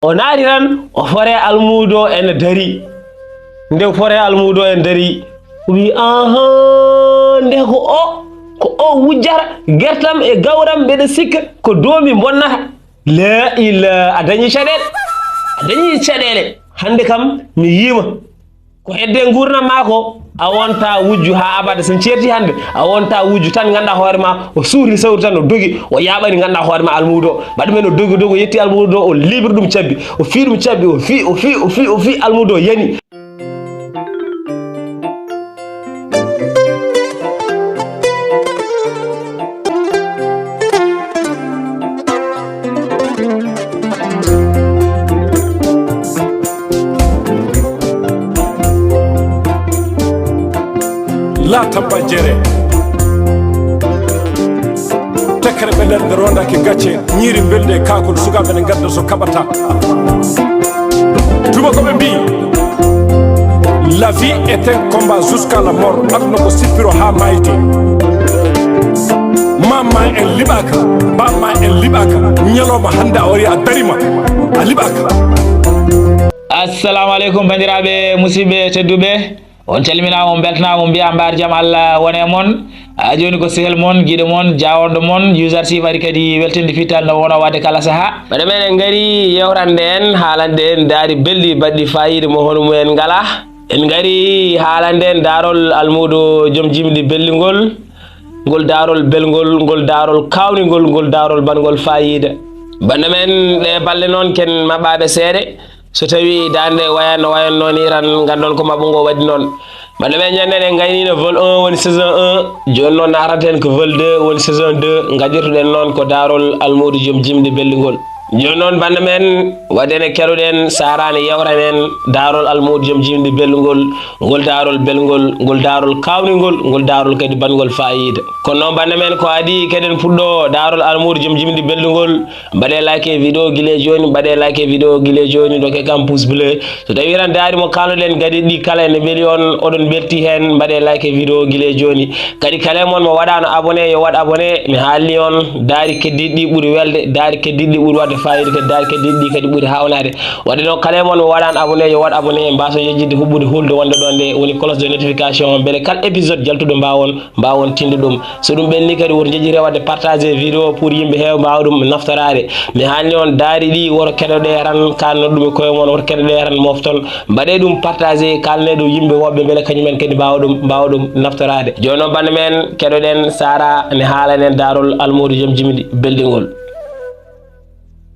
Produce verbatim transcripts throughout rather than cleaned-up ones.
O naati tan, o fore almuudo ene darii. Nde o fore almuudo ene darii, o wii, "Ahan, nde ko o, ko o wujjata gertam e gawram, mbeɗa sikka ko doomi bonnata." La ila, a dañi caɗeele. A dañi caɗeele. Hannde kam mi yiima. Ko hedde nguurndam maa ko, a wonta wujju haa abada. So en ceerti hannde, a wonta wujju tan, nganndaa hoore maa, o suuti sawru tan, o dogi, o yaaɓani, nganndaa hoore maa, almuudo. Mbaɗa men o dogi, dogi, o yetti almuudo, o liɓiri ɗum cabbi, o fii ɗum cabbi, o fii, o fii, o fii, o fii, almuudo yani. La tabba jere. Tekkere ɓe nder nde rondake gacce, ñiiri mbeldi e kaakol, sukaaɓe ne ngadda so kaɓata. Tuma ko ɓe mbii, la vie est un combat jusqu'à la mort. Aduna ko sippiro haa maayde. Mamma en liɓaaka, bamma en liɓaaka. Ñalawma hannde a wari a darima, a liɓaaka. Assalamu aleykum, banndiraaɓe, musidɓe tedduɓe. On calminaama, on mbeltanaama, on mbiyaa mbaar jam Allah wone e mon. Haa jooni ko sehil mon, giɗo mon, jaawanɗo mon, User Chief ari kadi weltinde fittal no wonoo waɗde kala sahaa. Mbaɗa men en ngari yewtande en, haalande en daari belɗi baɗɗi faayiida mo hono mumen ngalaa. En ngari haalande en daarol almuudo joom jimɗi belɗi ngol, ngol daarol belngol, ngol daarol kaawningol, ngol daarol baɗngol faayiida. Bannda men ɗee balɗe noon ken maɓɓaaɓe seeɗa. So tawii daande wayatno wayatnoo nii tan, nganndon ko maɓɓungol waɗi noon. Bannda men ñande en ngayniino vol un woni saison un, jooni noon naatanten ko vol deux woni saison deux, ngajirtuɗen noon ko daarol almuudo joom jimɗi belɗi ngol. Jooni noon bannda men, waɗde ne keɗoɗen Sara ne yewtana en daarol almuudo joom jimɗi belɗi ngol, ngol daarol belngol, ngol daarol kaawningol, ngol daarol kadi baɗngol faayiida. Kono noon bannda men ko adii keɗen puɗɗoo daarol almuudo joom jimɗi belɗi ngol, mbaɗee like e vidéo gila e jooni, mbaɗee like e vidéo gila e jooni, ndokkee kam pouce bleu. So tawii tan daari mo kaalnoɗen gadiiɗi ɗi kala ene mbeli on, oɗon mbeltii heen, mbaɗee like e vidéo gila e jooni. Kadi kala e mon mo waɗaano abonné, yo waɗ abonné. Mi haalni on, daari keddiiɗi ɗi ɓuri welde, daari keddiiɗi ɗi ɓuri waɗde faayiida, kadi daari keddiiɗi ɗi kadi ɓuri haawnaade. Waɗde noon, kala e mon mo waɗaano abonné, yo waɗ abonné, mbaason yejjitde huɓɓude hulde wonde ɗoon nde woni cloche de notification, mbele kala épisode jaltuɗo mbaawon mbaawon tinde ɗum. So ɗum ɓenni kadi, woto njejjire waɗde partager vidéo pour yimɓe heew mbaawa ɗum naftoraade. Mi haalni on daari ɗi, woto keɗoɗe tan kaalno ɗum e koye mon, woto keɗoɗe tan mofton. Mbaɗee ɗum partager, kaalnee ɗum yimɓe woɓɓe, mbele kañumen kadi mbaawa ɗum, mbaawa ɗum naftoraade. Jooni noon bannda men, keɗoɗen Sara ne haalana en daarol almuudo joom jimɗi belɗi ngol.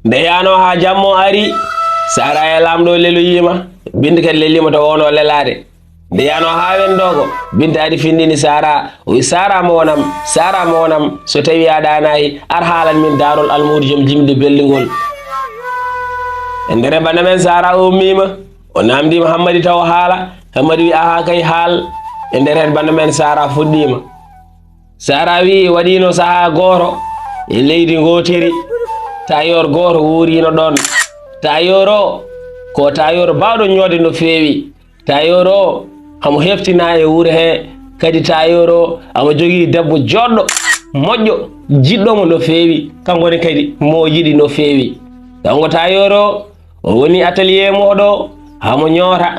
Nde yaanoo haa jamma ari, Sara e laamɗo leloyiima, Binta kadi leliima to wonoo lelaade. Nde yaanoo haa wendoo ko, Binta ari finndini Sara, o wi, "Sara mo wonam, Sara mo wonam, so tawii a ɗaanaayi, ar haalan min daarol almuudo joom jimɗi belɗi ngol." E nder e bannda men Sara o ummiima, o naamndiima Hammadi taw o haala, Hammadi wi, "Ahaa kay haal." E nder heen bannda men Sara fuɗɗiima. Sara wi, waɗiino sahaa gooto e leydi ngootiri, tailleur gooto wuuriino ɗoon. Tailleur o ko tailleur baawɗo ñoode no feewi. Tailleur o hamo heftinaa e wuro hee, kadi tailleur o hamo jogii debbo jooɗɗo, moƴƴo, jiɗɗo mo no feewi, kanko ne kadi mo yiɗi no feewi. Kanko tailleur o, o woni atelier mooɗo, hamo ñoota.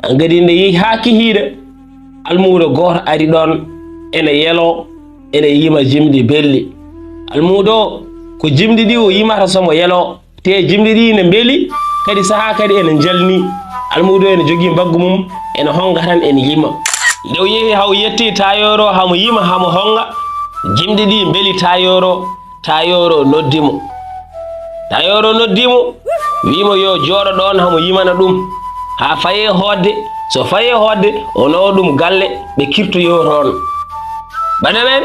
Aan kadi nde yehi haa kihiiɗe, almuudo gooto ari ɗoon, ene yeloo, ene yima jimɗi belɗi. Almuudo o, ko jimɗi ɗi o yimata so mo yeloo, tee jimɗi ɗi ne mbeli, kadi sahaa kadi ene njalni. Almuudo ene jogii mbaggu mum, ene honnga tan, ene yima. Nde o yehi haa o yetti tailleur o, hamo yima, hamo honnga, jimɗi ɗi mbeli tailleur o, tailleur o noddi mo. Tailleur o noddi mo, wii mo yo jooɗo ɗoon, hamo yimana ɗum. Haa fayee hootde, so fayee hootde, o nawa ɗum galle, ɓe kirtoyoo toon. Bannda men,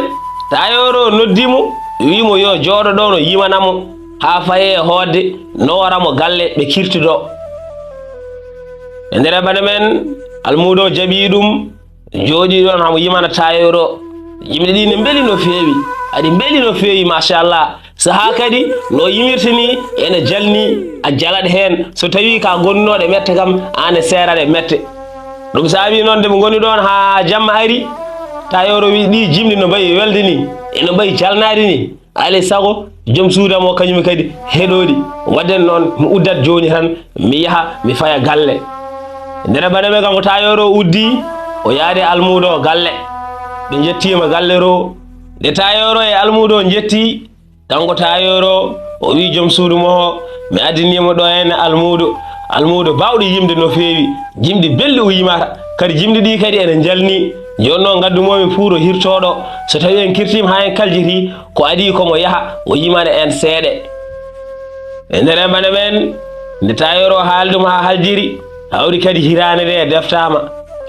tailleur o noddi mo, wii mo yo jooɗo ɗoon, o yimana mo. Haa fayee hootde, nowora mo galle, ɓe kirtidoo. E nder bannda men, almuudo o jaɓi ɗum, jooɗii ɗoon, hamo yimana tailleur o. Jimɗi ɗi ne mbeli no feewi, aɗi mbeli no feewi, machallah. Sahaa kadi, no yimirta ni, ene jalni, a jalat heen. So tawii ka gonnooɗo e mette kam, aan e seeraɗo e mette. Ɗum saabii noon, nde ɓe ngoni ɗoon haa jamma ari, tailleur o wii, "Ɗii jimɗi no mbayi welde ni, eno mbayi jalnaade ni." Alay sago, joom suudu am o kañum kadi heɗoɗi. Waɗde noon, mi uddat jooni tan, mi yaha, mi faya galle. Ndere bana men kanko taayooro o uddi, o yaade almuudo o galle. Ɓe njettiima galle ro. Nde taayooro e almuudo o njetti, kanko taayooro o, o wii joom suudu mo o, "Mi addiniima ɗo heen almuudo, almuudo baawɗo yimde no feewi, jimɗi belɗi o yimata, kadi jimɗi ɗi kadi ene njalni. Jooni noon ngaddu moomi puuro hirtooɗo, so tawi en kirtiima haa en kaljiti, ko adii ko mo yaha, o yimana en seeɗa." E nder e bana men, nde taayooro o haali ɗum haa haljiri, hawri kadi hiraande nde deftaama.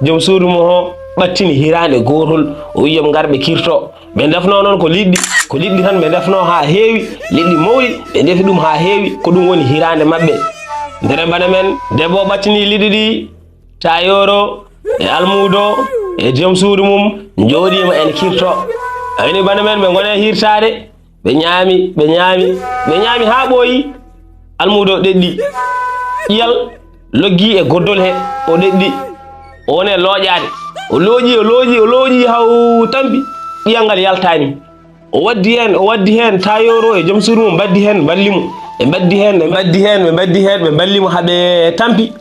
Joom suudu mo o ɓattini hiraande gootol, o wii, "Yo ngar ɓe kirto." Ɓe ndefnoo noon ko liɗɗi, ko liɗɗi tan ɓe ndefnoo haa heewi, liɗɗi mawɗi, ɓe ndefi ɗum haa heewi, ko ɗum woni hiraande maɓɓe. Ndere bana men, debbo o ɓattini liɗɗi ɗi, taayooro e almuudo e joom suudu mum njooɗiima en kirto. Ayni bana men ɓe ngoni e hirtaade, ɓe ñaami, ɓe ñaami, ɓe ñaami haa ɓooyi. Almuudo o ɗeɗɗi. Ƴiyal loggi e goddol he, o ɗeɗɗi. O woni e looƴaade. O looƴi, o looƴi, o looƴi haa o tampi. Ƴiyal ngal yaltaani. O waddi heen, o waddi heen, taayooro e joom suudu mum mbaddi heen, mballi mo. Ɓe mbaddi heen, ɓe mbaddi heen, ɓe mbaddi heen, ɓe mballi mo haa ɓe tampi.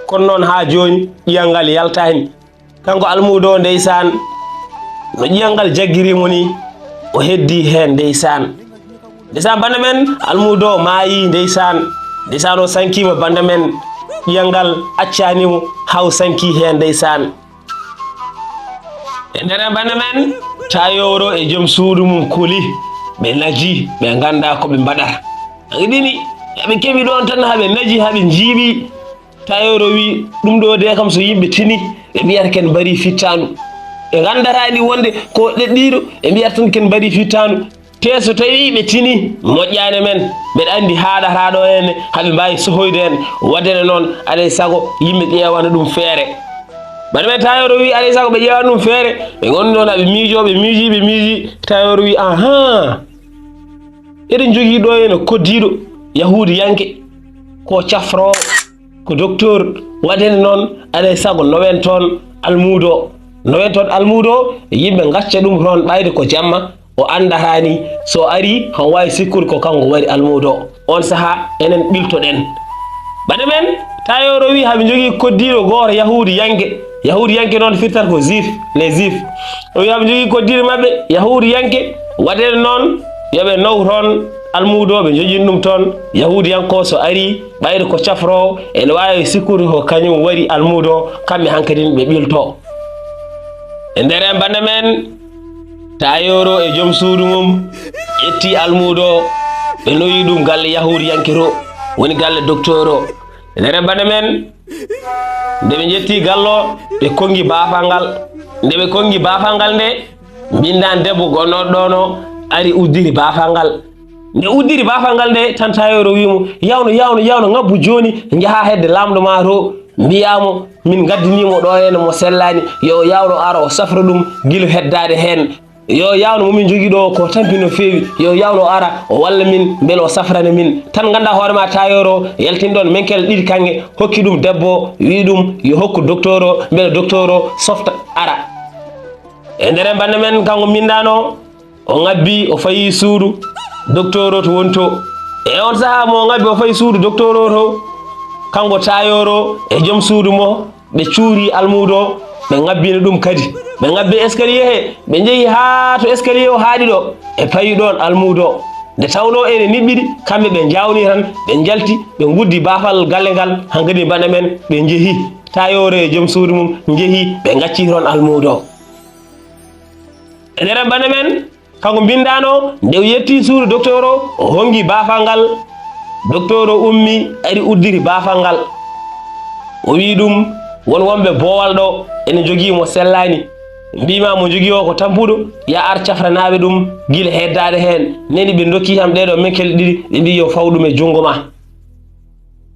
Kono noon haa jooni, ƴiyal ngal yaltaani. Kanko almuudo o, ndeysaan, no ƴiyal ngal jaggiri mo ni, o heddi heen, ndeysaan. Ndeysaan, bana men, almuudo o maayi, ndeysaan. Ndeysaan, o sankiima, bana men, ƴiyal ngal accaani mo, haa o sanki heen, ndeysaan. E nder bana men, taayooro e joom suudu mum kuli, ɓe naji, ɓe nganndaa ko ɓe mbaɗata. Ɓe ɗiɗi, ɓe keɓi ɗoon tan, haa ɓe naji, haa ɓe njiiɓi. Taayooro wi, "Ɗum ɗo de kam, so yimɓe tini, ɓe mbiyata ken mbarii fittaandu. Ɓe nganndataa ni wonde ko ɗeɗɗiiɗo, ɓe mbiyata tan ken mbarii fittaandu. Te so tawii ɓe tini, moƴƴaani men. Mbeɗa anndi haaɗataa ɗo heen, haa ɓe mbaawi sohoyde en. Waɗde noon, alay sago, yimɓe ƴeewana ɗum feere." Bana men taayooro wi, "Alay sago, ɓe ƴeewana ɗum feere." Ɓe ngoni noon, haa ɓe miijoo, ɓe miijii, ɓe miijii. Taayooro wi, "Ahan. Eɗen njogii ɗo heen koddiiɗo, yahuudiyanke, ko cafroowo, ko docteur. Waɗde noon, alay sago, nowen toon almuudo. Nowen toon almuudo, yimɓe ngacca ɗum toon, ɓayde ko jamma, o anndataa ni. So arii, homo waawi sikkude ko kanko waɗi almuudo." Oon sahaa, enen ɓiltoɗen. Bana men, taayooro wi, "Haa ɓe njogii koddiiɗo gooto yahuudiyanke." Yahuudiyanke noon firtata ko juif, les juifs. O wi, "Haa ɓe njogii koddiiɗo maɓɓe yahuudiyanke." Waɗde noon, yo ɓe naw toon almuudo, ɓe njojin ɗum toon. Yahuudiyanke o so arii, ɓayde ko cafroowo, ene waawi sikkude ko kañum waɗi almuudo, kamɓe hankadin ɓe ɓilto. E nder en bana men, taayooro e joom suudu mum ƴetti almuudo, ɓe noyi ɗum galle yahuudiyanke to, woni galle docteur o. E nder en bana men, nde ɓe njetti gallo, ɓe konngi baafal ngal. Nde ɓe konngi baafal ngal nde, mbinndaan debbo gonnoɗo ɗoon o ari uddiri baafal ngal. Nde uddiri baafal ngal nde, tan taayooro wi mo, "Yawno, yawno, yawno, ngabbu jooni, njahaa hedde laamɗo ma to, mbiyaa mo, min ngaddinii mo ɗo heen mo sellaani, yo o yawno ara o safra ɗum gila heddaade heen. Yo o yawno mo min njogii ɗo ko tampi no feewi, yo o yawno ara o walla min, mbele o safrana min." Tan nganndaa hoore ma taayooro yaltin ɗoon menkele ɗiɗi kaŋŋe, hokki ɗum debbo o, wi ɗum yo hokku docteur o, mbele docteur o softa ara. E nder en bana men, kanko mbinndaan o, o ŋabbi, o fayi suudu docteur o to woni to. E on sahaa mo o ŋabbi, o fayi suudu docteur o to, kanko taayooro e joom suudu mo, ɓe cuuri almuudo o, ɓe ŋabbina ɗum kadi. Ɓe ŋabbi escalier he, ɓe njehi haa to escalier o haaɗi ɗo, ɓe payi ɗoon almuudo o. Nde tawnoo ene niɓɓiɗi, kamɓe ɓe njaawni tan, ɓe njalti, ɓe nguddi baafal galle ngal, hankadi bana men, ɓe njehi. Taayooro e joom suudu mum njehi, ɓe ngacci toon almuudo o. E nder bana men, kanko mbinndaan o, nde o yetti suudu docteur o, o honngi baafal ngal. Docteur o ummi, ari uddiri baafal ngal. O wi ɗum, won wonɓe boowal ɗo, ene njogii mo sellaani. Mbiima mo njogii o ko tampuɗo, ya ar cafranaaɓe ɗum, gila heddaade heen. Nani ɓe ndokki kam ɗee ɗo menkele ɗiɗi, ɓe mbii yo faw ɗum e junngo ma.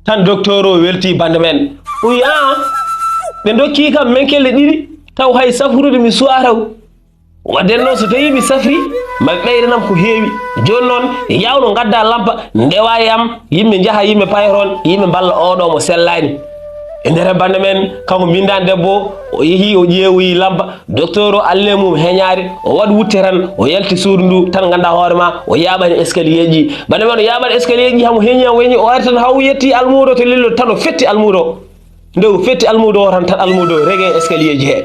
Tan docteur o welti bana men. O wi, "Aa, ɓe ndokki kam menkele ɗiɗi, taw hay safrude mi suwaa taw." Waɗde noon, so tawii mi safri, ma ɓe ɓeydanam ko heewi. Jooni noon, yawno ngadda lampa, ndewa e am, yimɓe njaha, yimɓe paya toon, yimɓe mballa oo ɗo mo sellaani. E nder bande men, kanko mbindaani debbo, o yehi, o ƴeewoyi lampa, docteur o allee mum heñaade, o waɗ wutte tan, o yalti suudu ndu, tan nganndaa hoore ma, o yaaɓani escalier ji. Bande men, o yaaɓani escalier ji, hamo heñi, hamo heñi, o ari tan, haw yetti almuudo to lillo, tan o fetti almuudo. Nde o fetti almuudo o tan, tan almuudo rege escalier ji he.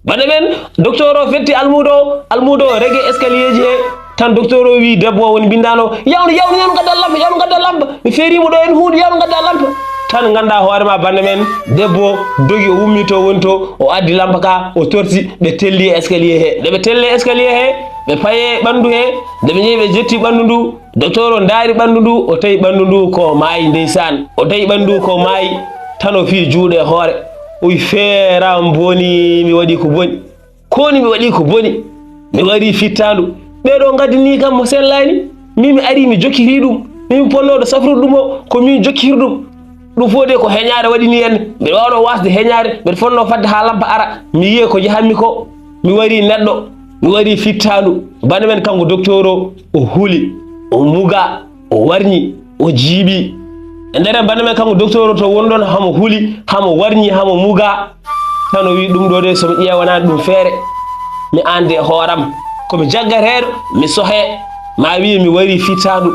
Bande men, docteur o fetti almuudo, almuudo o rege escalier ji he. Tan docteur o wi debbo o woni mbindaano, "Yawnu, yawnu, yawnu, ngadda lampa, yawnu, ngadda lampa. Mi feeriima ɗo en huunde, yawnu, ngadda lampa." Tan nganndaa hoore ma, bande men, debbo dogi, o ummi to woni to, o addi lampa ka, o torti, ɓe telli e escalier he. Nde ɓe telli e escalier he, ɓe paye ɓanndu he, nde ɓe njehi ɓe jetti ɓanndu ndu, docteur o ndaari ɓanndu ndu, o tawi ɓanndu ndu ko maayi, ndeysaan. O tawi ɓanndu ndu ko maayi, tan o fii juuɗe e hoore. O wi, "Feere am boni, mi waɗi ko boni." Ko woni mi waɗi ko boni, mi warii fittaandu. Ɓee ɗoo ngaddinii kam mo sellaani, min mi arii mi jokkiri ɗum, min mi ponnooɗo safrude ɗum o, ko min jokkiri ɗum. Ɗum fof de ko heñaare waɗi nii en, mbeɗa waawno waasde heñaare, mbeɗa fotnoo fadde haa lampa ara, mi yiya ko njahanmi ko, mi warii neɗɗo, mi warii fittaandu. Bande men kanko docteur o, o huli, o mugaa. O warñi, o jiiɓi. E nder bande men kanko docteur o to woni ɗon, hamo huli, hamo warñi, hamo mugaa. Tan o wi, "Ɗum ɗo de, so mi ƴeewanaani ɗum feere, mi ande e hooram. Ko mi jaggateeɗo, mi sohe, ma wiye mi warii fittaandu,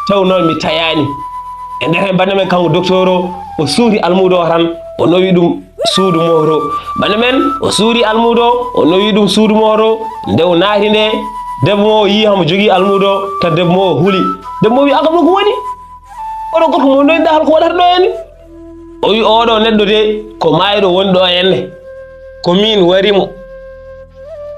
taw noon mi tayaani." E nder bande men kanko docteur o, o suuti almuudo o tan, o nawi ɗum suudu mooto. Bande men, o suuti almuudo, o nawi ɗum suudu mooto. Nde o naati nde, debbo mo o yii hamo jogii almuudo, tan debbo mo o huli. Debbo mo wi, "An kam ɗo ko woni? Oɗo gorko mo noyɗa hol ko waɗata ɗo henne?" O wi, "Oɗo neɗɗo de, ko maayɗo woni ɗo henne. Ko min wari mo."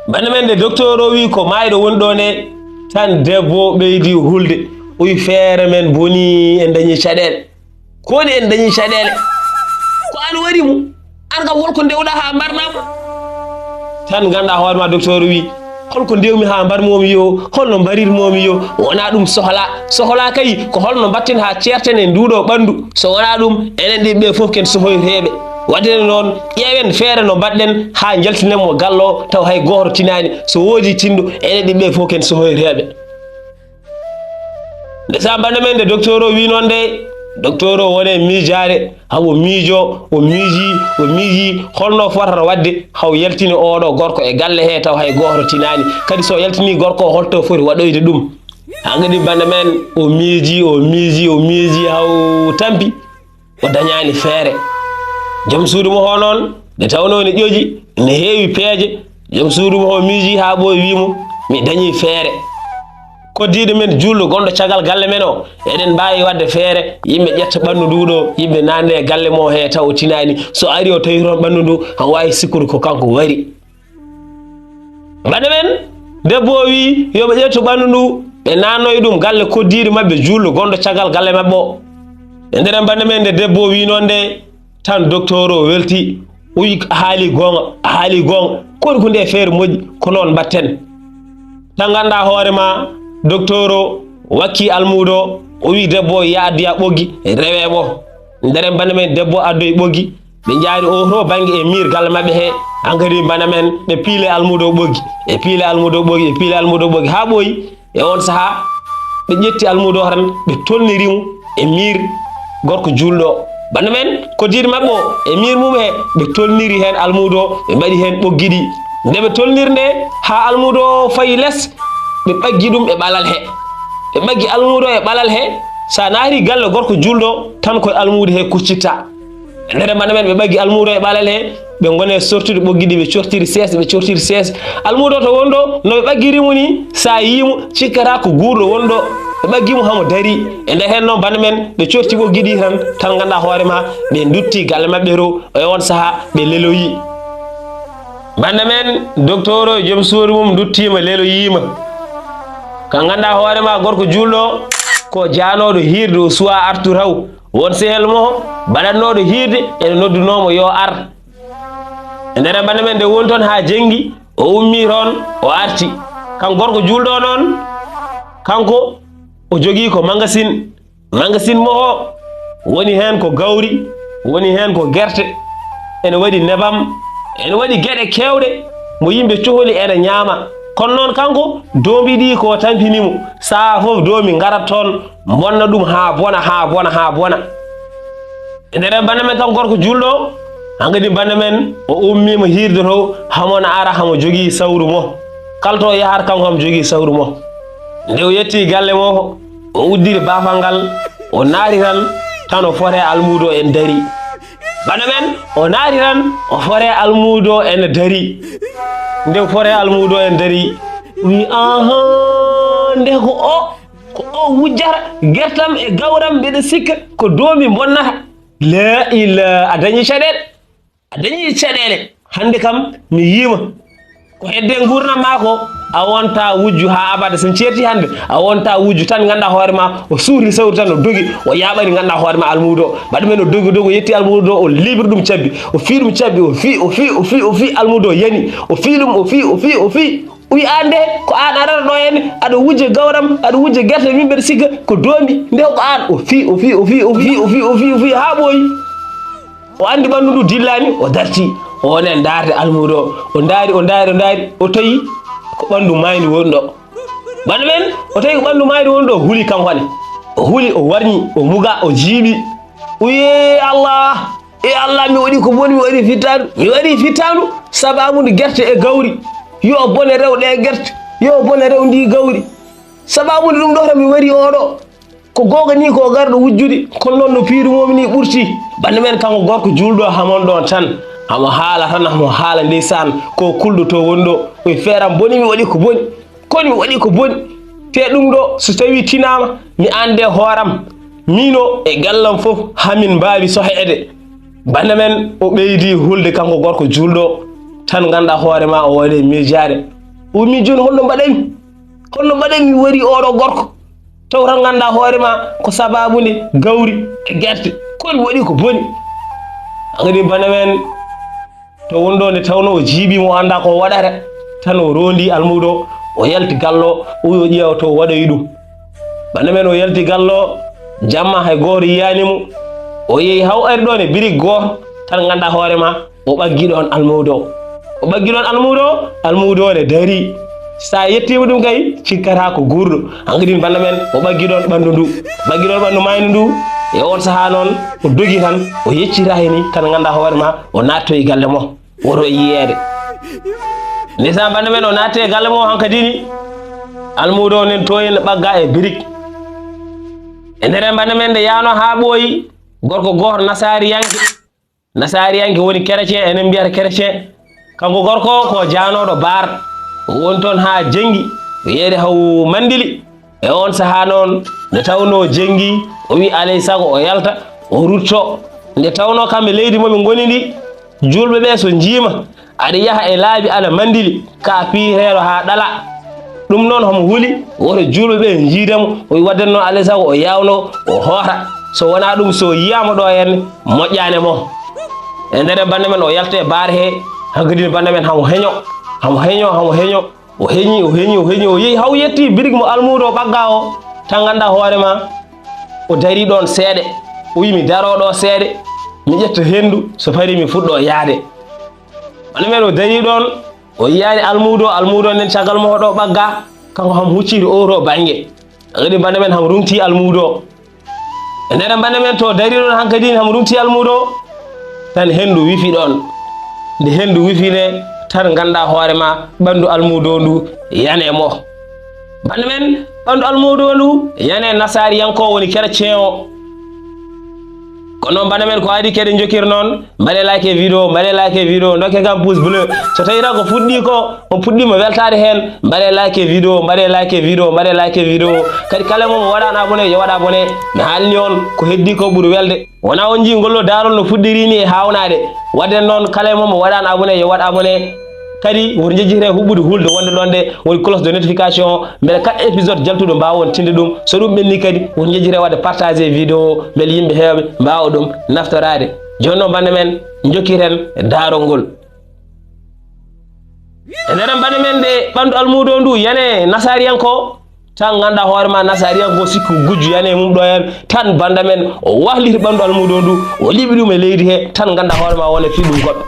Bande men nde docteur o wi, "Ko maayɗo woni ɗo nde," tan debbo ɓeydi hulde. O wi, "Feere men boni, en dañi caɗeele." Ko woni en dañi caɗeele? Ko an wari mo. An kam holko ndewɗa haa mbarɗa mo? Tan nganndaa hoore ma, docteur wi, "Holko ndewmi haa mbarmomi yo? Holno mbarirmomi yo?" Wonaa ɗum sohla. Sohla kay ko holno mbatten haa ceerten e nduuɗo ɓanndu. So wonaa ɗum, enen ɗiɗi ɓe fof ken sohoyteeɓe. Waɗde noon, ƴeewen feere no mbaɗɗen haa njaltinen mo gallo taw hay gooto tinaani. So woodi tinɗo, enen ɗiɗi ɓe fof ken sohoyteeɓe. Nde sambande men nde docteur o wi noon nde, docteur o wone miijaade, hamo miijo, o miiji, o miiji, holno fotata waɗde haw yaltini oɗo gorko e galle he taw hay gooto tinaani. Kadi so yaltini gorko o, holto foti waɗoyde ɗum? Hankadi bande men o miiji, o miiji, o miiji haw tampi. O dañaani feere. Joom suudu mo o noon, nde tawnoo ne ƴoƴi, ne heewi peeje, joom suudu mo o miiji haa ɓooyi, wii mo, "Mi dañii feere. Koddiiɗo men juulɗo gonɗo caggal galle men o, eɗen mbaawi waɗde feere, yimɓe ƴetta ɓanndu ndu ɗo, yimɓe naatna e galle mo he taw o tinaani. So ari o tawi toon ɓanndu ndu, han waawi sikkude ko kanko wari." Bande men, debbo o wii yo ɓe ƴettu ɓanndu ndu, ɓe naatnoya ɗum galle koddiiɗo maɓɓe juulɗo gonɗo caggal galle maɓɓe o. E nder bande men, nde debbo o wii noon nde, tan docteur o welti, o wii, "A haali goonga, a haali goonga. Ko woni ko nde feere moƴƴi, ko noon mbatten." Tan nganndaa hoore ma, docteur o wakki almuudo o, o wii debbo o, "Yo a addoya ɓoggi, rewee mo." Nder bande men, debbo o addoyi ɓoggi, ɓe njaari oo to bannge e miir galle maɓɓe he, hankadi bande men, ɓe piile almuudo o ɓoggi, ɓe piile almuudo o ɓoggi, ɓe piile almuudo o ɓoggi, haa ɓooyi. E oon sahaa, ɓe ƴetti almuudo o tan, ɓe tolniri mo e miir gorko juulɗo o. Bande men, koddiiɗo maɓɓe o, e miir mum he, ɓe tolniri heen almuudo o, ɓe mbaɗi heen ɓoggi ɗi. Nde ɓe tolniri nde, haa almuudo o fayi les, ɓe ɓaggi ɗum e ɓalal he. Ɓe ɓaggi almuudo o e ɓalal he, so a naati galle gorko juulɗo o, tan koye almuudo he kuccittaa. E nder bande men, ɓe ɓaggi almuudo e ɓalal he, ɓe ngoni e sortude ɓoggi ɗi, ɓe cortiri sees, ɓe cortiri sees. Almuudo o to woni ɗo, no ɓe ɓaggiri mo ni, so a yii mo, cikkata ko guurɗo woni ɗo. Ɓe ɓaggi mo hamo darii. E nder heen noon, bande men, ɓe corti ɓoggi ɗi tan, tan nganndaa hoore ma, ɓe ndutti galle maɓɓe to, e oon sahaa, ɓe leloyi. Bande men, docteur o e joom suudu mum nduttiima, leloyiima. Ka nganndaa hoore ma, gorko juulɗo o, ko jaanooɗo hiirde, o suwaa artude taw. Won sehil mo baɗatnooɗo hiirde ene noddunoo mo yo ar. E nder bande men nde woni toon haa jenngi, o ummii toon, o arti. Kanko gorko juulɗo o noon, kanko o jogii ko magasin. Magasin mo o woni heen ko gawri, woni heen ko gerte, ene waɗi nebam, ene waɗi geɗe keewɗe mo yimɓe cohli ene ñaama. Kono noon kanko, doombi ɗi ko tampini mo. Sahaa fof doomi ngarat toon, mbonna ɗum haa bona, haa bona, haa bona. E nder en bannda men kanko gorko juulɗo, hankadi bannda men o ummiima hiirde to, hamo na ara hamo jogii sawru mo. Kala to o yahata kanko hamo jogii sawru mo. Nde o yetti galle mo, o uddiri baafal ngal, o naati tan, tan o foti e almuudo en darii. Bannda men, o naati tan, o foti e almuudo en darii. Nde o foti e almuudo en darii, wi, "Ahan, nde ko o, ko o wujjata gertam e gawram, mbeɗa sikka ko doomi bonnata." La ila, a dañi caɗeele. A dañi caɗeele. Hannde kam mi yiima. Ko hedde nguurndam maa ko, a wonta wujju haa abada. So en ceerti hannde, a wonta wujju tan, ngannda hoore ma, o suuri sawri tan, o dogi, o yaaɓani, ngannda hoore ma, almuudo o. Mbaɗa men o dogi, dogi, o yetti almuudo o, o liɓiri ɗum cabbi, o fii ɗum cabbi, o fii, o fii, o fii, o fii, almuudo o yani, o fii ɗum, o fii, o fii, o fii. O wi, "Aan de, ko aan arata ɗo henne, aɗa wujja gawram, aɗa wujja gerte, min mbeɗa sikka ko doombi, nde ko aan." O fii, o fii, o fii, o fii, o fii, o fii, o fii, haa ɓooyi. O anndi ɓanndu ndu dillaani, o darti. O woni e ndaarde almuudo o. O ndaari, o ndaari, o ndaari, o tawi ko ɓanndu maayndi woni ɗo. Bannda men, o tawi ko ɓanndu maayndi woni ɗo, o huli kanko ne. O huli, o warñi, o muga, o jiiɓi. O wi, "Ee Allah, ee Allah, mi waɗi ko boni, mi waɗi fittaandu, mi waɗi fittaandu, sabaabu nde gerte e gawri. Yo bone rew ɗe gerte, yo bone rew ndi gawri. Sabaabu nde ɗum ɗo tan mi wari oɗo." Ko goonga ni ko o garɗo wujjude, kono noon no piirumomi ni ɓurti. Bannda men kanko gorko juulɗo hamon ɗon tan, hamo haala tan, hamo haala ndeysaan, ko kulɗo to woni ɗo, o wi, "Feeram boni, mi waɗi ko boni, kono mi waɗi ko boni. Te ɗum ɗo so tawi tinaama, mi annde hooram, miino e gallam fof, hamin mbaawi soheede." Bannda men o ɓeydi hulde kanko gorko juulɗo tan, ngannda hoore ma o waɗi miijaade. O wi, "Min jooni holno mbaɗaymi?" Kono no mbaɗen mi wari oɗo gorko? Taw tan ngannda hoore ma ko sabaabu nde gawri e gerte. Ko mi waɗi ko boni. Hankadi bannda men to woni ɗo nde tawno o jiiɓiima, o annda ko o waɗata. Tan o roondi almuudo, o yalti gallo, o wi o ƴeewa to o waɗoyi ɗum. Bannda men o yalti gallo, jamma hay gooto yiyaani mo. O yehi haw ari ɗon e birig gooto, tan ngannda hoore ma o ɓaggi ɗon almuudo o. O ɓaggi ɗon almuudo o, almuudo o ne darii. So a yettiima ɗum kay, cikkata ko guurɗo. Hankadi bannda men, o ɓaggi ɗon ɓanndu ndu. O ɓaggi ɗon ɓanndu maayndu ndu. E oon sahaa noon, o dogi tan, o yeccita heen tan ngannda hoore ma, o naattoyi galle mo. Woto e yiyeede. Ndeysaan bannda men, o naatti e galle mo hankadi ni. Almuudo o nen to en ɓagga e birik. E nder en bannda men nde yaano haa ɓooyi, gorko gooto nasaariyanke. Nasaariyanke woni chrétien, enen mbiyata chrétien. Kanko gorko ko jaanooɗo baar. O woni toon haa jenngi, o yeeyde haw Mandili. E oon sahaa noon, nde tawnoo jenngi, o wi alay sago o yalta, o rutto. Nde tawnoo kamɓe leydi mo ɓe ngoni ndi, juulɓe ɓe so njiima, aɗa yaha e laabi aɗa Mandili, ka piireeɗo haa ɗala. Ɗum noon homo huli, woto juulɓe ɓe njiide mo, o wi waɗde noon alay sago o yaawno, o hoota. So wonaa ɗum, so yiyaama ɗo henne, moƴƴaani mo. E nder bannda men o yalta e baar he, hankadi bannda men hamo heño, hamo heño, hamo heño. O heñi, o heñi, o heñi, o yehi haw yetti birig mo almuudo o ɓagga o, tan ngannda hoore ma, o darii ɗoon seeɗa. O wi mi daroo ɗo seeɗa, mi ƴetta henndu, so parii mi fuɗɗo yaade. Bannda men o darii ɗoon, o yiyaani almuudo, almuudo nen caggal mo ɗo ɓagga, kanko hamo hucciti oo to bannge. Hankadi bannda men hamo ruŋti almuudo o. E nder bannda men to darii ɗoon hankadi hamo ruŋti almuudo o, tan henndu wifi ɗoon. Nde henndu wifi nde, tan ngannda hoore ma ɓanndu almuudo o ndu yani e mo. Bannda men, ɓanndu almuudo o ndu yani e nasaariyankoowo woni chrétien o. Ko noon bannda men ko adii keɗen njokkira noon. Mbaɗe like e vidéo, mbaɗe like e vidéo, ndokke kam pouce bleu. So tawi tan ko fuɗɗii ko, on puɗɗiima weltaade heen, mbaɗe like e vidéo, mbaɗe like e vidéo, mbaɗe like e vidéo. Kadi kala mo mo waɗaani abonné, yo waɗ abonné. Mi haalni on ko heddii ko ɓuri welde. Wonaa on njii ngol ɗo daarol no fuɗɗiri ni e haawnaade. Waɗde noon kala mo mo waɗaani abonné, yo waɗ abonné. Kadi woto njejjite huɓɓude hulde wonde ɗoon nde woni cloche de notification o, mbele kala épisode jaltuɗo mbaawa on tinde ɗum. So ɗum ɓenni kadi woto njejjite waɗde partager vidéo o, mbele yimɓe heewɓe mbaawa ɗum naftoraade. Jooni noon bannda men, njokkiten daarol ngol. E nder bannda men nde ɓanndu almuudo o ndu yani e nasaariyanko, tan ngannda hoore ma nasaariyanko sikku gujju yani e mum ɗo heen, tan bannda men o wahliti ɓanndu almuudo o ndu, o liɓi ɗum e leydi he, tan ngannda hoore ma wona fii ɗum goɗɗo.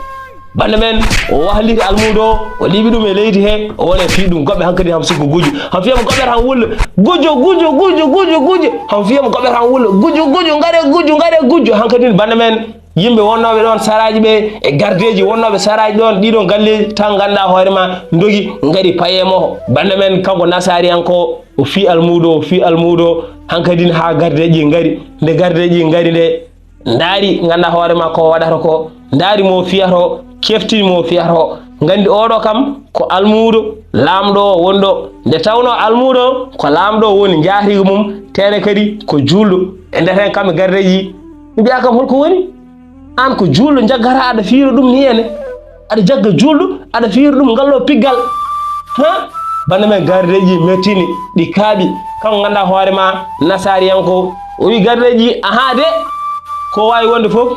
Bande men, o wahliti almuudo o, o liɓi ɗum e leydi he, o woni e fii ɗum goɓɓe hankadi ham sikku guju. Ham fiya mo goɓɓe tan wulla, guju, guju, guju, guju, guju. Ham fiya mo goɓɓe tan wulla, guju, guju, ngare guju, ngare guju. Hankadi bande men, yimɓe wonnooɓe ɗoon saraaji ɓe e gardeeji wonnooɓe saraaji ɗoon, ɗii ɗoon galleeji tan nganndaa hoore ma, ndogi, ngari paye mo. Bande men, kanko Nasaariyanko, o fii almuudo, o fii almuudo, hankadi haa gardeeji ngari. Nde gardeeji ngari nde, ndaari, nganndaa hoore ma ko waɗata ko, ndaari mo fiyata o, keftini mo fiyata o. Nganndi oɗo kam ko almuudo, laamɗo o woni ɗo. Nde tawnoo almuudo ko laamɗo o woni njaatiigu mum, tene kadi ko juulɗo. E nder heen kam e gardeeji, mi mbiya kam holko woni? Aan ko juulɗo njaggata aɗa fiira ɗum ni ene? Aɗa jagga juulɗo, aɗa fiira ɗum ngal ɗo piggal. Ha? Bande men gardeeji mettini, ɗi kaaɓi. Kanko nganndaa hoore ma, Nasaariyanko, o wi gardeeji, ahaa de, ko waawi wonde fof,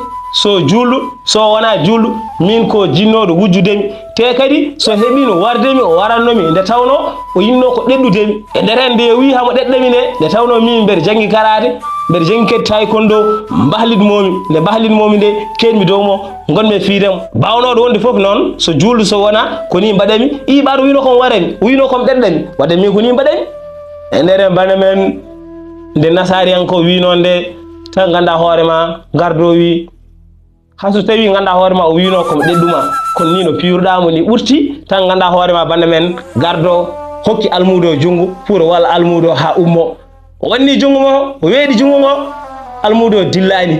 so juulɗo, so wonaa juulɗo, min ko jinnooɗo wujjude mi. Te kadi, so heɓiino warde mi, o waranno mi, nde tawnoo o yinnoo ko ɗeɗɗude mi. E nder heen nde o wi hamo ɗeɗɗa mi nde, nde tawnoo min mbeɗa janngi karaate, mbeɗa janngi kadi taekwondo, mbahlitmoo mi. Nde mbahlitmoo mi nde, keedmi dow mo, ngonmi e fiide mo. Baawnooɗo wonde fof noon, so juulɗo so wonaa, ko nii mbaɗa mi. Ii, ɓaaɗo wiynoo ko mi wara mi, wiynoo ko mi ɗeɗɗa mi. Wadde min ko nii mbaɗa mi. E nder heen bande men, nde Nasaariyanko wiynoo nde, tan nganndaa hoore ma, gardo wi, haa so tawii nganndaa hoore ma, o wiynoo ko mi ɗeɗɗu ma, kono nii no piiruɗaa mo nii ɓurti, tan nganndaa hoore ma, bande men, gardo hokki almuudo o junngo pour o walla almuudo haa ummoo. O wanni junngo ngo, o weeɗi junngo ngo, almuudo o dillaani.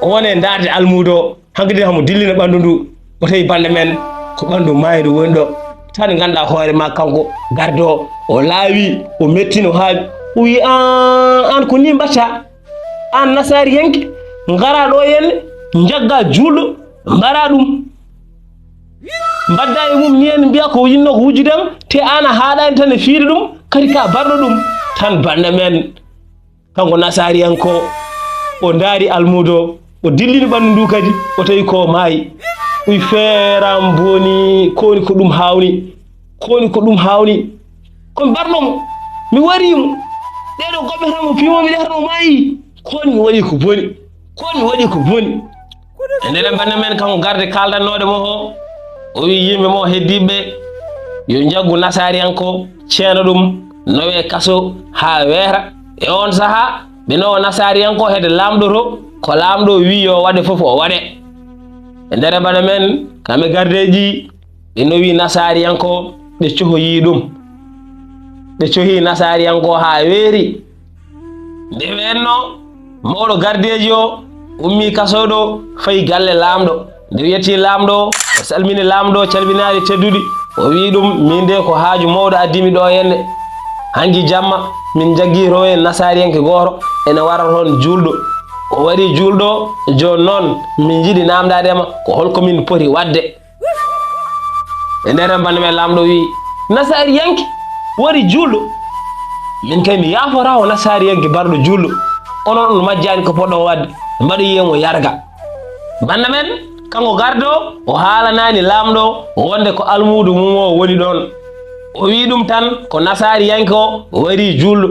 O woni e ndaarde almuudo o, hankadi hamo dillina ɓanndu ndu, o tawi bande men ko ɓanndu maayɗo woni ɗo. Tan nganndaa hoore ma, kanko gardo o, o laawi, o mettino haa o wi, "Aan, aan ko nii mbaɗtaa?" Aan Nasaariyanke, ngaraa ɗo henne, njaggaa juulɗo, mbaraa ɗum. Mbaɗdaa e mum ni henne, mbiyaa ko yinnoo ko wujjude ma, te aan a haaɗaani tan e fiide ɗum, kadi ka barɗo ɗum. Tan bande men, kanko Nasaariyanko, o ndaari almuudo, o dillini ɓanndu ndu kadi, o tawi ko maayi. O wi, "Feeram boni, ko woni ko ɗum haawni? Ko woni ko ɗum haawni? Ko mi barɗo mo, mi warii mo. Ɗee ɗoo goɓɓe tan mo piimo mi ɗe tan o maayi. Ko woni mi waɗi ko boni? Ko woni mi waɗi ko boni?" E nder bande men, kanko garde kaaldanooɗo mo o, o wi yimɓe mo heddiiɓe yo njaggu Nasaariyanko, ceena ɗum, nowe kaso haa weeta. E oon sahaa, ɓe nowa Nasaariyanko heede laamɗo to, ko laamɗo wi yo waɗe fof o waɗe. E nder bande men, kamɓe gardeeji, ɓe nowi Nasaariyanko, ɓe cohoyii ɗum. Ɓe cohii Nasaariyanko haa weeti. Nde weenno, mawɗo gardeeji o ummii kaso ɗo, fayi galle laamɗo. Nde o yettii laamɗo, o salmini laamɗo calminaali tedduɗi. O wii ɗum, "Min de ko haaju mawɗo addi mi ɗo henne. Hanki jamma, min njaggii to en Nasaariyanke gooto, ene wara toon juulɗo. O warii juulɗo, jooni noon, min njiɗi naamndaade ma, ko holko min poti waɗde?" E nder en bande men, laamɗo wii, "Nasaariyanke wari juulɗo. Min kay mi yaafotaako Nasaariyanke barɗo juulɗo. Onon on majjaani ko poɗɗon waɗde, mbaɗoyee mo yarga." Bande men, kanko gardo o haalanaani laamɗo wonde ko almuudo mum o woni ɗoon. O wii ɗum tan ko Nasaariyanke o warii juulɗo.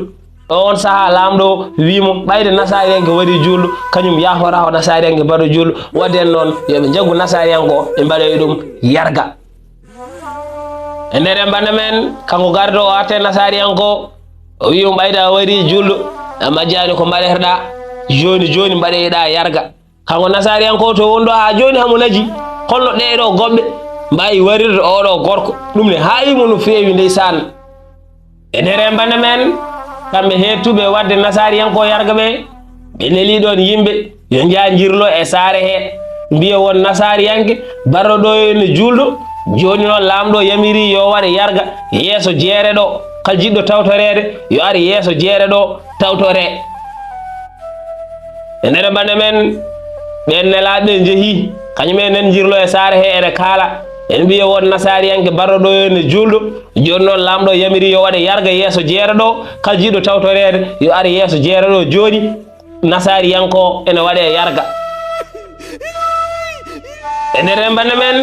Ɗo oon sahaa laamɗo wii mo, "Ɓayde Nasaariyanke warii juulɗo, kañum yaafotaako Nasaariyanke baɗo juulɗo. Waɗde en noon, yo ɓe njaggu Nasaariyanke o, ɓe mbaɗoya ɗum yarga." E nder en bande men, kanko gardo o arti e Nasaariyanke o, o wii mo, "Ɓayde a warii juulɗo, a majjaani ko mbaɗeteɗaa, jooni jooni mbaɗoyɗaa yarga." Kanko Nasaariyanko to wonɗo haa jooni hamo naji, holno ɗee ɗoo goɓɓe mbaawi warirde oo ɗoo gorko. Ɗum ne haayi mo no feewi ndeysaan. E nder en bande men, kamɓe heettuɓe waɗde Nasaariyanko yarga ɓe, ɓe neli ɗoon yimɓe yo njaa njirlo e saare he, mbiya won Nasaariyanke barɗo ɗo henne juulɗo. Jooni noon laamɗo yamiri yo waɗe yarga yeeso jeere ɗo, kala jiɗɗo tawtoreede yo ar yeeso jeere ɗo tawtore. E nder bande men, ɓeen nelaaɓe ɓe njehii, kañum en nen njirlo e saare he ene kaala, ene mbiya won Nasaariyanke barɗo ɗo henne juulɗo. Jooni noon laamɗo yamiri yo waɗe yarga yeeso jeere ɗo, kala jiɗɗo tawtoreede yo ar yeeso jeere ɗo jooni. Nasaariyanko ene waɗe yarga. E nder en bande men,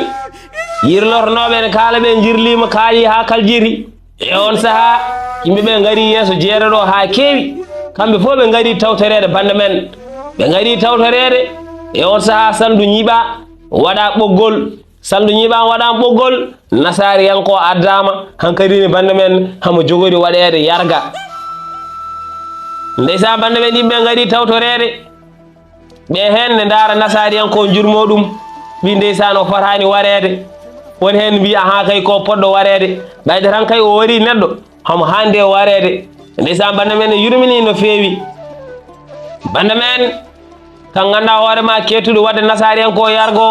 yirlotonooɓe ene kaala ɓe njirliima kaali haa kaljiti. E oon sahaa, yimɓe ɓe ngari yeeso jeere ɗo haa keewi. Kamɓe fof ɓe ngari tawtoreede bande men. Ɓe ngari tawtoreede. E oon sahaa, salndu ñiiɓaa, waɗaa ɓoggol. Salndu ñiiɓaama, waɗaama ɓoggol, nasaariyanko addaama, hankadi ne bannde men hamo jogori waɗeede yarga. Ndeysaan, bannde men yimɓe ngari tawtoreede. Ɓe heen ne ndaara nasaariyanko jurmoo ɗum, mbi ndeysaan o fotaani wareede. Won heen mbi ahaa kay ko poɗɗo wareede, ɓayde tan kay o wari neɗɗo, hamo haandi e wareede. Ndeysaan, bannde men ne yurminii no feewi. Bannde men, kan nganndaa hoore ma keettuɗo waɗde nasaariyanko yargo,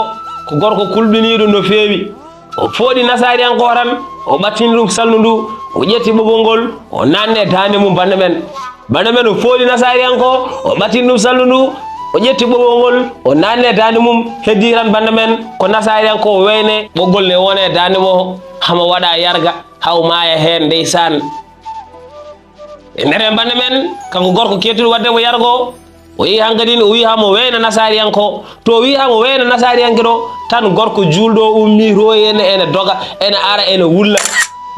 ko gorko kulɓiniiɗo no feewi. O fooɗi nasaariyanko tan, o ɓattini ɗum salndu ndu, o ƴetti ɓoggol ngol, o naatni e daande mum bannde men. Bannde men o fooɗi nasaariyanko, o ɓattini ɗum salndu ndu, o ƴetti ɓoggol ngol, o naatni e daande mum, heddii tan bannde men ko nasaariyanko o weyne, ɓoggol ne wona e daande mo, hamo waɗa yarga, haw maaya heen ndeysaan. E nder heen bannde men, kanko gorko keettuɗo waɗde mo yargo, o yehi hankadi ne, o wiyi hamo weyna nasaariyanko. To o wiyi hamo weyna nasaariyanke ɗo, tan gorko juulɗo o ummii to ene, ene doga, ene ara, ene wulla.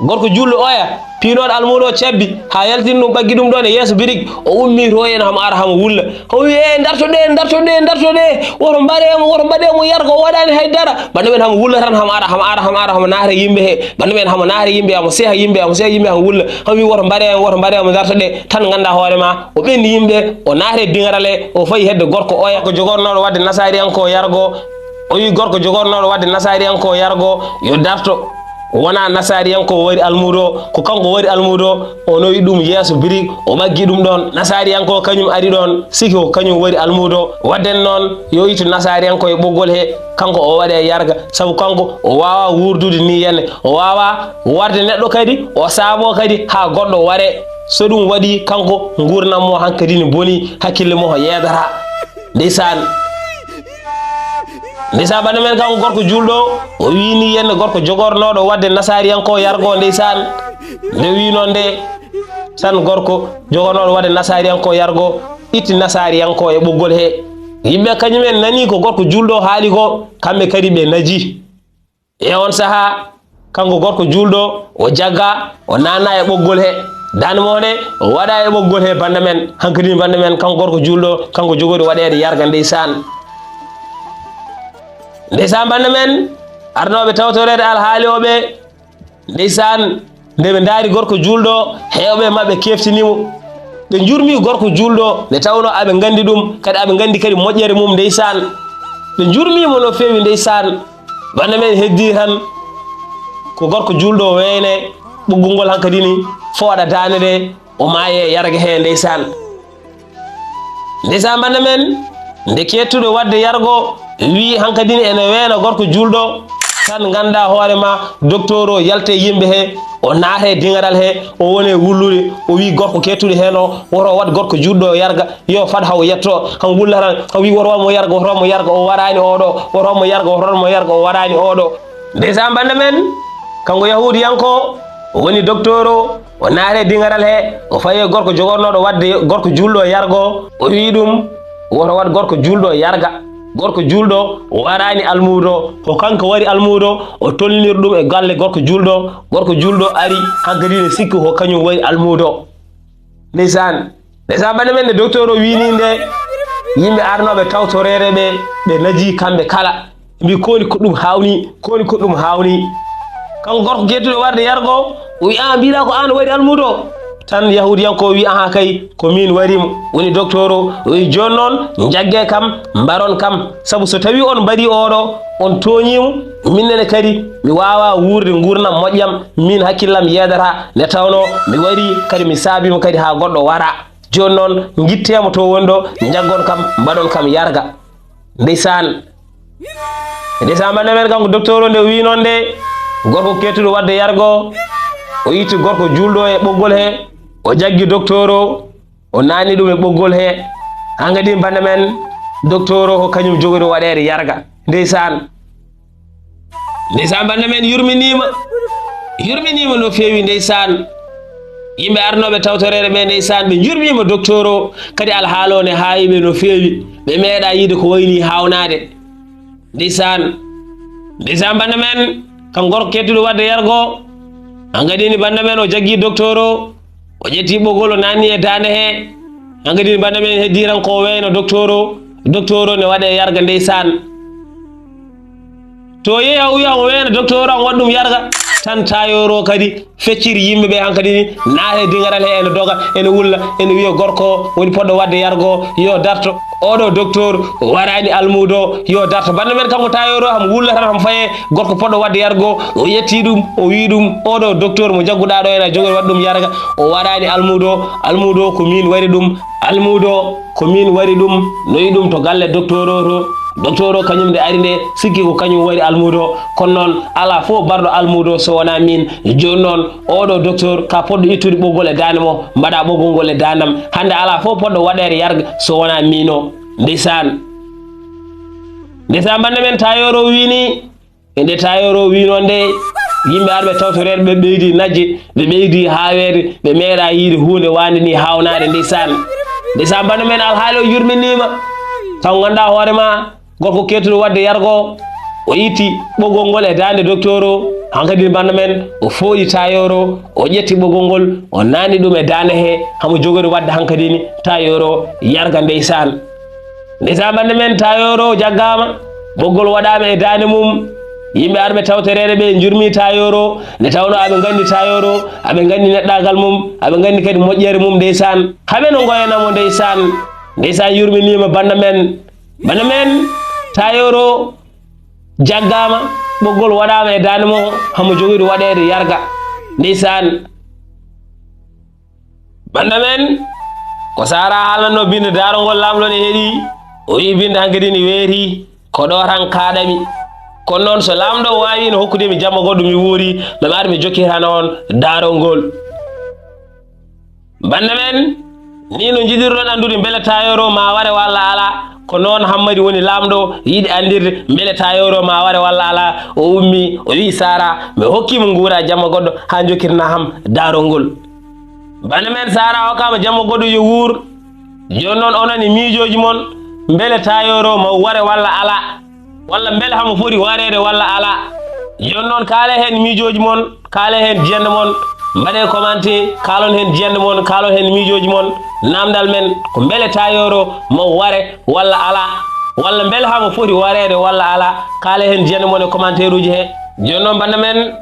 Gorko juulɗo oya, piinooɗo almuudo o cabbi, haa yaltini ɗum, ɓaggi ɗum ɗoon e yeeso birig, o ummii to ene hamo ara hamo wulla. Hamo wiyi, "E, ndarto ɗe, ndarto ɗe, ndarto ɗe. Woto mbaɗee mo, woto mbaɗee mo yargo, o waɗaani hay dara." Bannde men hamo wulla tan, hamo ara, hamo ara, hamo ara, hamo naata yimɓe he. Bannde men hamo naata yimɓe, hamo seha yimɓe, hamo seha yimɓe, hamo wulla. Hamo wiyi, "Woto mbaɗee mo, woto mbaɗee mo, ndarto ɗe." Tan nganndaa hoore ma, o ɓenni yimɓe, o naati e diŋaral he, o fayi hedde gorko oya. Ko jogornooɗo waɗde nasaariyanko yargo, o wiyi gorko jogornooɗo waɗde nasaariyanko yargo, yo darto. Wona nasaariyanko wari almuudo, ko kanko wari almuudo, o nawi ɗum yeeso birig, o ɓaggi ɗum ɗoon. Nasaariyanko kañum ari ɗoon, siki ko kañum wari almuudo. Waɗden noon, yo ittu nasaariyanko e ɓoggol he, kanko o waɗe yarga, sabu kanko o waawaa wuurdude ni henne, o waawaa warde neɗɗo kadi, o saaboo kadi haa goɗɗo ware. So ɗum waɗii, kanko nguurndam mo hankadi ne bonii, hakkille mo yeedataa. Ndeysaan. Ndeysaan, bannde men kanko gorko juulɗo, o wiyi ni henne gorko jogornooɗo waɗde nasaariyanko yargo, ndeysaan. Nde wiyi noon nde, tan gorko jogornooɗo waɗde nasaariyanko yargo, itti nasaariyanko e ɓoggol he. Yimɓe kañum en nani ko gorko juulɗo haali ko, kamɓe kadi ɓe naji. E on sahaa, kanko gorko juulɗo, o jagga, o naatna e ɓoggol he. Daande mo nde, o waɗa e ɓoggol he bannde men. Hankadi bannde men, kanko gorko juulɗo, kanko jogori waɗeede yarga ndeysaan. Ndeysaan bannde men, arnooɓe tawtoreede alhaali o ɓe, ndeysaan, nde ɓe ndaari gorko juulɗo, heewɓe maɓɓe keeftini mo. Ɓe njurmii gorko juulɗo, nde tawnoo aɓe nganndi ɗum, kadi aɓe nganndi kadi moƴƴere mum ndeysaan. Ɓe njurmii mo no feewi ndeysaan. Bannde men heddii tan ko gorko juulɗo weyne ɓoggol ngol hankadi ni fooɗa daande nde, o maayi e yarga he ndeysaan. Ndeysaan bannde men, nde keettuɗo waɗde yargo wiyi hankadi ni ene weena gorko juulɗo, tan nganndaa hoore ma, doktoor o yalta e yimɓe he, o naata e diŋaral he, o woni e wullude, o wiyi gorko keettuɗo heen o, woto waɗ gorko juulɗo yarga, yo fad haw yetto, han wulla tan, han wiyi woto mo yarga, woto mo yarga, o waraani oɗo, woto mo yarga, woto mo yarga, o waraani oɗo. Ndeysaan bannde men, kanko yahuudiyanko, o woni doktoor o, o naati e diŋaral he, o fayi e gorko jogornooɗo waɗde gorko juulɗo yargo, o wiyi ɗum, woto waɗ gorko juulɗo yarga. Gorko juulɗo waraani almuudo, ko kanko wari almuudo, o tolnir ɗum e galle gorko juulɗo, gorko juulɗo ari, hankadi ne sikki ko kañum wari almuudo. Ndeysaan. Ndeysaan, bannde men nde doktoor o wiini nde, yimɓe arnooɓe tawtoreede ɓe, ɓe naji kamɓe kala. Mbi, "Ko woni ko ɗum haawnii? Ko woni ko ɗum haawnii?" Kanko gorko keettuɗo warde yargo, o wi, "Aan mbiɗa ko aan wari almuudo?" Tan yahuudiyanko o wi, "Ahaa kay, ko miin wari mo." Woni doktoor o, o wi, "Jooni noon, njaggee kam, mbaron kam. Sabu so tawii on mbarii oɗo, on tooñii mo, miin nene kadi mi waawaa wuurde nguurndam moƴƴam, miin hakkillam yeedataa, nde tawnoo mi warii kadi mi saabii mo kadi haa goɗɗo wara." Jooni noon, ngittee mo to woni ɗo, njaggon kam, mbaɗon kam yarga. Ndeysaan. Ndeysaan, bannde men kanko doktoor o nde o wii noon nde, gorko keettuɗo waɗde yargo, o itti gorko juulɗo e ɓoggol he, o jaggi doktoor o, o naatni ɗum e ɓoggol he. Hankadi bannde men, doktoor o ko kañum jogori waɗeede yarga. Ndeysaan. Ndeysaan, bannde men yurminiima, yurminiima no feewi, ndeysaan. Yimɓe arnooɓe tawtoreede ɓe, ndeysaan, ɓe njurmiima doktoor o, kadi alhaala o ne haawi ɓe no feewi. Ɓe meeɗaa yiide ko wayi nii haawnaade. Ndeysaan, ndeysaan, bannde men, kanko gorko keettuɗo waɗde yargo, hankadi ne bannde men o jaggi doktoor o, o ƴetti ɓoggol o naatni e daande he. Hankadi ne bannde men heddii tan ko o weyno doktoor o, doktoor o ne waɗee yarga, ndeysaan. To yehi, o wiya, o weena docteur, o waɗa ɗum yarga. Tan taayoro kadi fecciri yimɓe ɓe hankadi ni, naata e dingaral he, ene doga, ene wulla, ene wiya gorko o woni poɗɗo waɗde yarga o, yo darto. Oɗo docteur o waɗani almuudo, yo darto. Bannda men kanko taayoro, hamo wulla tan, hamo faye gorko poɗɗo waɗde yarga o, o ƴetti ɗum, o wi ɗum, oɗo docteur mo jagguɗaa ɗo ene jogori waɗde ɗum yarga, o waɗani almuudo, almuudo ko min waɗi ɗum, almuudo ko min waɗi ɗum, no yi ɗum to galle docteur o to. Docteur o kañum nde ari nde, sikki ko kañum waɗi almuudo, kono noon alaa fof barɗo almuudo so wonaa min. Jooni noon, oɗo docteur ka poɗɗo ittude ɓoggol e daande mo, mbaɗa ɓoggol ngol e daandam. Hannde alaa fof poɗɗo waɗeede yarga so wonaa min o. Ndeysaan. Ndeysaan, bannda men taayoro wii ni, e nde taayoro wii noon nde, yimɓe arɓe tawtoreede ɓe ɓeydi najje, ɓe ɓeydi haaweede, ɓe meeɗa yiide huunde waande ni haawnaade, ndeysaan. Ndeysaan, bannda men alhaali o yurminiima. Taw nganndaa hoore ma, gorko keewtuɗo waɗde yarga o, o itti ɓoggol ngol e daande docteur o, hankadi bannda men, o fooɗi taayoro, o ƴetti ɓoggol ngol, o naatni ɗum e daande he, hamo jogori waɗde hankadi ni taayoro yarga, ndeysaan. Ndeysaan, bannda men, taayoro jaggaama, ɓoggol waɗaama e daande mum. Yimɓe arɓe tawtoreede ɓe njurmi taayoro, nde tawnoo aɓe nganndi taayoro, aɓe nganndi neɗɗaagal mum, aɓe nganndi kadi moƴƴere mum, ndeysaan. Haɓe no ngoyana mo, ndeysaan. Ndeysaan, yurminiima bannda men. Bannda men, taayoro jaggaama, ɓoggol waɗaama e daande mo, hamo jogori waɗeede yarga. Ndeysaan. Bannda men, ko Sara haalnatnoo binnde daarol ngol, laamɗo ne heɗii, o wiyi binnde hankadi ne weetii, ko ɗo tan kaaɗami. Kono noon so laamɗo waawii no hokkude mi jamma goɗɗo mi wuuri, no mi ari mi jokkitana on daarol ngol. Bannda men, ni no njiɗirɗon anndude mbele taayoro ma ware walla alaa, ko noon Hammadi woni laamɗo yiɗi anndirde mbele taayoro ma ware walla alaa. O ummii, o wiyi, Sara, mi hokkii mo nguura jamma goɗɗo haa njokkitana ham daarol ngol. Bannda men, Sara hokkaama jamma goɗɗo yo wuur. Jooni noon onon e miijooji mon, mbele taayoro ma ware walla alaa? Walla mbele hamo foti wareede walla alaa? Jooni noon, kaale heen miijooji mon, kaale heen jiyannde mon, mbaɗee commentaire, kaalon heen jiyannde mon, kaalon heen miijooji mon. Naamndal men ko mbele taayoro mo ware walla alaa? Walla mbele hamo foti wareede walla alaa? Kaale heen jiyannde mon e commentaire uji he. Jooni noon, bannda men,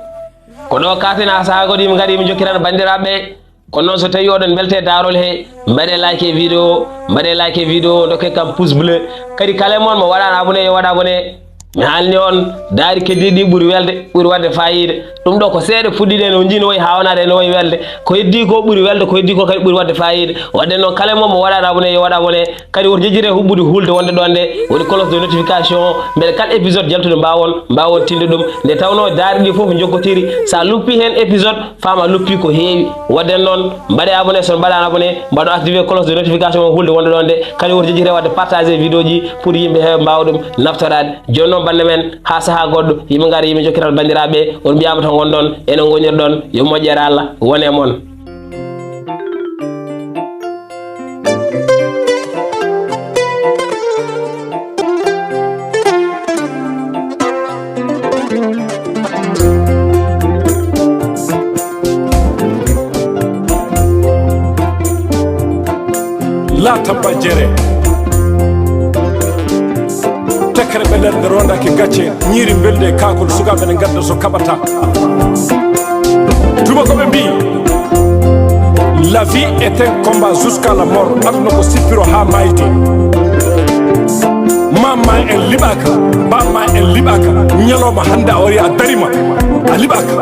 ko ɗo kaaten haa sahaa goɗɗo yimɓe ngari yimɓe njokkitana banndiraaɓe ɓe. Kono noon, so tawii oɗon mbeltee daarol he, mbaɗee like e vidéo, mbaɗee like e vidéo, ndokkee kam pouce bleu. Kadi kala e mon mo waɗaano abonné, yo waɗ abonné. Mi haalni on, daari keddiiɗi ɗi ɓuri welde, ɓuri waɗde faayiida. Ɗum ɗo ko seeɗa fuɗɗiɗen, o njii no wayi haawnaade, no wayi welde. Ko heddii ko ɓuri welde, ko heddii ko kadi ɓuri waɗde faayiida. Waɗde noon, kala e mon mo waɗaano abonné, yo waɗ abonné. Kadi woto jejjire huɓɓude hulde wonde ɗon nde, woni cloche de notification, mbele kala épisode jaltude mbaawon, mbaawon tinde ɗum. Nde tawnoo daari ɗi fof njokkotiri, so a luppii heen épisode, faama luppii ko heewi. Waɗde noon, mbaɗee abonné, so on mbaɗaano abonné, mbaɗo activé cloche de notification o hulde wonde ɗon nde. Kadi woto jejjire waɗde partagé vidéo ji pour yimɓe heewa mbaawa ɗum naftoraade. Jooni noon, bannde men, haa sahaa goɗɗo, yimɓe ngara, yimɓe njokkital banndiraaɓe, on mbiyaama to ngonɗon, eno ngonirɗon, yo moƴƴere Allah won e mon. Laata ba jere. Tekkere ɓe nder nde rondake gacce, ñiiri mbeldi e kaakol, sukaaɓe ne ngadda so kaɓata. Tuma ko ɓe mbii, la vie est un combat jusqu'à la mort. Aduna ko sippiro haa maayde. Maam ma en liɓaaka, baaba ma en liɓaaka, ñalawma hannde a wari a darima, a liɓaaka.